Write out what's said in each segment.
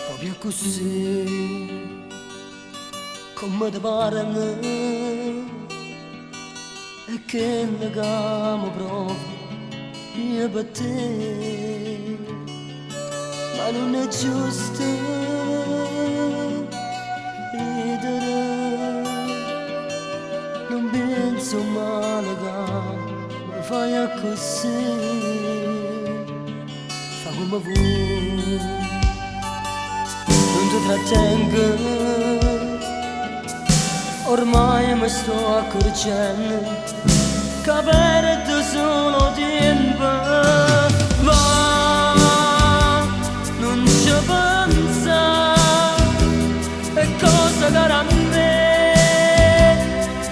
Proprio accussì, comme te pare a me, è chello ca me provo io pe te. Ma nun è giusto ridere, nun pienze 'o male ca me faje accussì, fa comme vuò. Nun te trattengo, ormai me sto accorgendo ca perdo solo tiempo. Va, nun ce penzà, è cosa cara a me,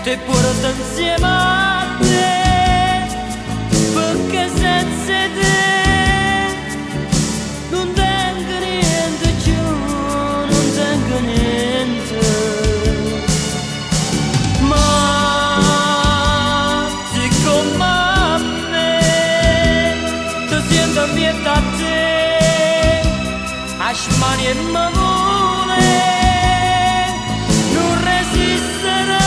te porto insieme a te, perché senza te nun tengo niente più, nun tengo niente. Ma si comme a me, te siente 'mpietto a te, 'a smania 'e me vulè, nun resistere,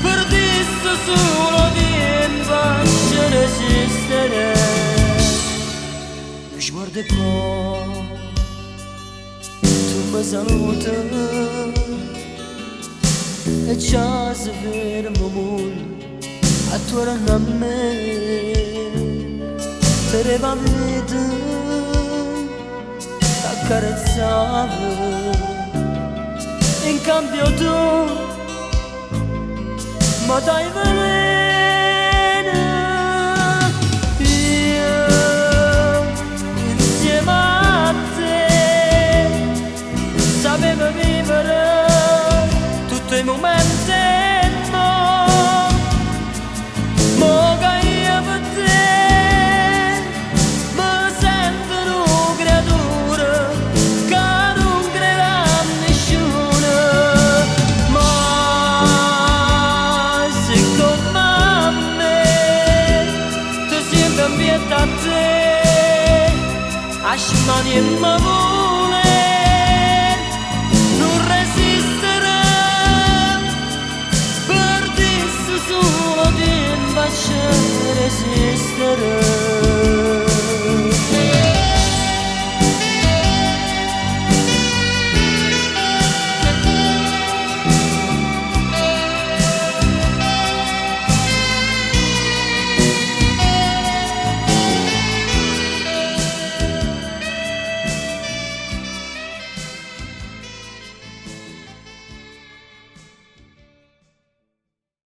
perdisse sulo tiempo a ce resistere. Nu sguardo e po' tu me saluti e già se ferma 'o munno attuorno a me. Te revo 'a vita, t'accarezzavo, in cambio tu me dai veleno. Io insieme a te sapevo vivere tutti i momenti mo, mo che io per te mi sento una creatura che non crede a nessuno. Ma si comme a me te siente 'mpietto a te, 'a smania 'e me vulè.